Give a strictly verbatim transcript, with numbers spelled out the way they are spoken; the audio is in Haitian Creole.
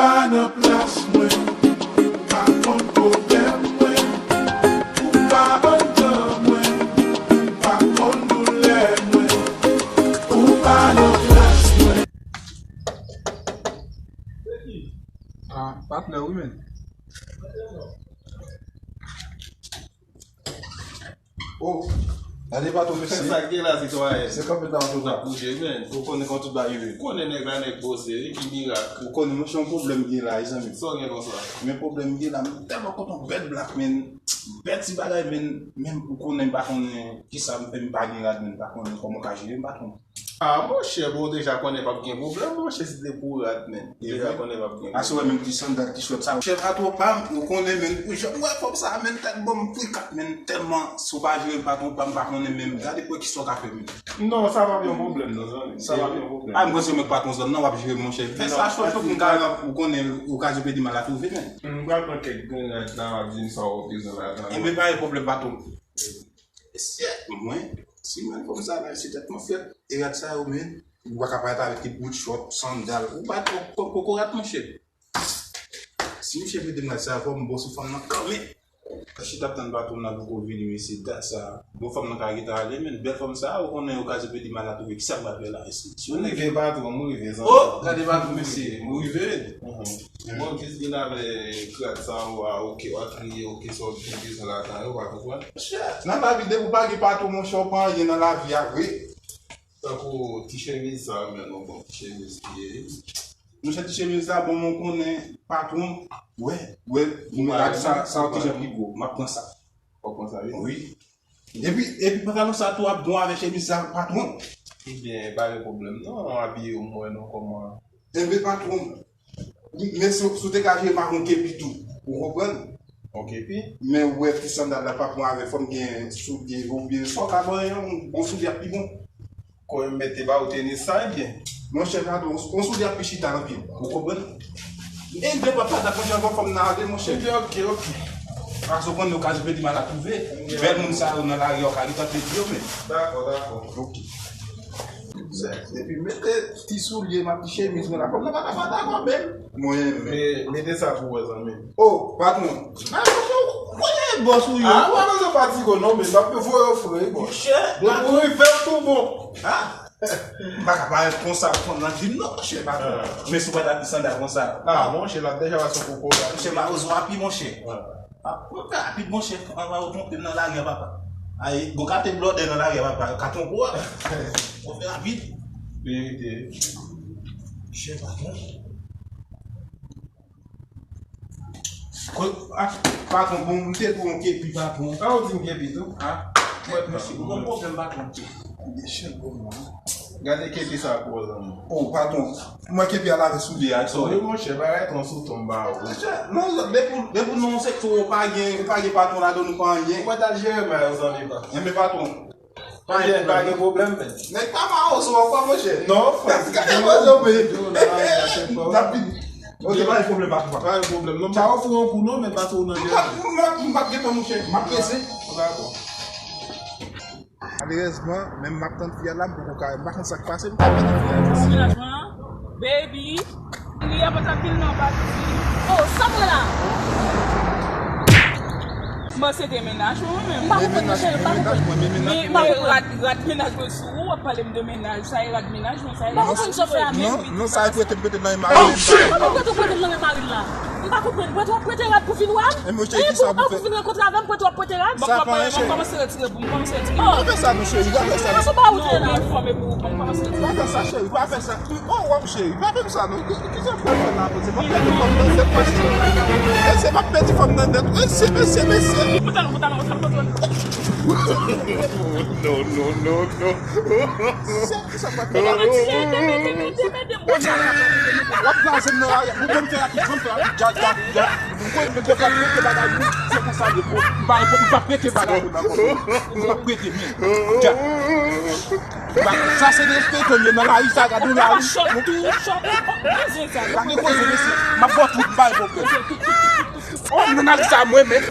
Pa nan plas mwen, pa konn pwoblèm mwen. Ou pa anndan mwen, pa konn doulè mwen. Ou pa nan plas mwen. Ah, patnè, wi, men. Oh, gade patwon, mesye. Sa k gen la, sitwayen? Se kanpe la, patwon. N ap bouje, men. Ou konnen kòman tout bagay ye. Ou konnen nèg la, nèg poze, wi, ki mirak. Ou konnen, monchè, yon pwoblèm gen la, mezanmi. Sa w gen konsa? Men pwoblèm gen la, m tèlman kontan bèl blak, men. Bèl ti bagay, men. Men ou konnen, m pa konnen kisa m fè, m pa gen rad, men. M pa konnen kòman m ka jere, m pa konnen. Ah, monchè, bon, w deja konnen p ap gen pwoblèm, monchè, si se pou rad, men. Ou deja konnen p ap gen pwoblèm. Aswè menm ti sandal, ti chòt sa. Monchè, patwon pa m, ou konnen, men, ou janm wè fòm sa, men, tèt ban m frikat, men, tèlman, si w pa jere m, patwon pa m, pa konnen menm, gade pou kisa w ka fè, men. Non, sa p ap yon pwoblèm, non, zanmi, sa p ap yon pwoblèm. Ah, m panse menm patwon zòn nan, w ap jere m, monchè. Fè sa, chòt, fòk m ka, ou konnen, okazyon pèdi mal a twouve, men. M pral pran kèk grenn rad la, w ap di m sa w bezwen la, zanmi. Enben, pa gen pwoblèm, patwon. Mesye, mwen, si m wè fòm sa la, se tèt mwen frèt. E rad sa yo, men, ou pa ka parèt avèk ti bout chòt, sandal. Ou pa twò kòkòrat, monchè. Si misye prete m rad sa, fò m bon sou fanm nan kanmenm. Chita ap tann patwon nan poko vini, mesye, dat sa. Bon, fanm nan ka gentan ale, men bèl fanm sa, ou konnen okazyon pèdi mal a twouve. Kisa m pral fè la, mesye? M rive, patwon, m rive, zanmi. Oh, gade patwon, mesye, m rive. Bon, kis gen avè krad sa, ou a, oke, w a kriye, oke, sa w gen bezwen ladan yo, w pa konprann? Nan lavi, depi w pa gen patwon, monchè, w pa anyen nan lavi a vre. Tankou ti chemiz sa, men, yon bon ti chemiz ki ye. Monchè, ti chemiz la, bon, mwen konnen patwon, wè, wè, sa, sa yon ti jan pi gwo, m ap pran sa. W ap pran sa, wi? Wi. Epi, epi pantalon sa tou ap bon avèk chemiz sa, patwon. Ebyen, pa gen pwoblèm, non, abiye w, mwen, non, kòman? Enben, patwon, men si, si w te ka jere m ak yon kepi tou, ou konprann? Yon kepi? Men ou wè ti sandal la pa bon avè, fò m gen soulye oubyen sa w ka ban yon bon soulye ap pi bon. Kòm m mete ba ou tenis sa, ebyen. Monchè, gade, yon, yon soulye ap pi chita nan pye m, ou konprann? Ebyen, papa, dakò, jan fòm nan ale, monchè. Ebyen, oke, oke. Paske ou konnen okazyon pèdi mal a twouve. Bèl moun sa yo nan lari a, w ka gentan pèdi yo, men. Dakò, dakò. Oke. Epi mete ti soulye m ak ti chemiz mwen la. Fòm nan pa ka pa dakò, men. Mwen, men. Mete sa pou wè, zanmi. Oh, patwon. Ah, monchè, ou konnen bòs ou ye. Ah, ou pa bezwen fatige w non, men m ap voye w fre, bòs. Monchè, depi ou rive, tou bon. Ah. M pa ka parèt konsa, fanm nan di m non, monchè, patwon. Men si w pa t ap di sandal konsa. Ah, monchè, l ap deja wè se yon koko la. Monchè, pa oze w api, monchè. Ah, mwen fè rapid, monchè, anvan yo twonpe m nan lari a, papa. Ay, bon, kate blòdè nan lari a, papa, yo ka twonpe w. Mwen fè rapid. Verite. Chè patwon. Ko-, ah, patwon, bon, m te dwe yon kepi, patwon. Ah, ou di m kepi tou? Ah, mwen, mèsi. Ou gon pwoblèm, patwon. Mèsi, bon, mwen. Gade kepi sa pou ou, zanmi. Oh, patwon. Mwen kepi a lave soulye a, sorry. Wi, monchè, bagay konsa ou tonbe a ou. Monchè, non, depi, depi nou se tou, ou pa gen, ou pa gen patwon ladan nou pa anyen. Ou pa t al jere m a yo, zanmi pa. Enben, patwon. Pa gen, pa gen pwoblèm, men. Nèg pa mawozo ankò, monchè. Non, frè. Gade mawozo, men. N ap vini. Ok, pa gen pwoblèm, patwon. Pa gen pwoblèm, non. M pa ofri yon kou, non, men pase ou nan jere. M p ap, m p ap, m p ap gentan, monchè. M ap prese. Dakò. Malerezman, menm m ap tann fi a la, m poko ka, m pa konn sa k pase, m pa pèdi fi a. Menaj mwen an, baby, li a pa t ap vin nan pati. Oh, sa m wè la? Mwen se de menaj mwen, mwen menm. M pa konprann, monchè, m pa konprann. Men, men rad, rad menaj mwen sou ou, w ap pale m de menaj, sa e rad menaj mwen, sa e rad menaj mwen. Non, non, sa e prete m prete nan men mari m. Oh, shit! Kòman prete w prete l nan men mari l la? M pa konprann. Prete w ap prete rad pou vin wè m? E monchè, e pou, kisa pou w fè? Pou vin rankontre avè m, prete w ap prete rad? Sa pa anyen, cheri. Kòmanse retire pou m, kòmanse retire. Pa fè sa non, cheri, pa fè sa non. Kòmanse pa retire la. Kòmanse retire. Pa fè sa, cheri, pa fè sa. Oh, w ap cheri, pa fè m sa non. Ki, ki jan pou fè la, mesye? M ap pèdi fanm nan nèt, mesye. Mesye, mesye, mesye, mesye. Pantalon, pantalon, pantalon, pantalon. No, no, no, no. Mesye, ki sa k ap fè la, mesye? Mesye, mesye, mesye, mesye. W ap kraze m nan lari a. Ou ban m fè rapid, ban m fè rapid. Dja, dja, dja. Ou konnen m te pral prete bagay ou. Se konsa l ye, bro. M pa, m pa prete bagay ou nan kò. M pa prete, men. Dja. Sa se derespekte m ye nan lari sa, gade yon lari. Gade koze, mesye. M ap ba w tout, m pa gen pwoblèm. Oh, m nan lari sa, mwen menm.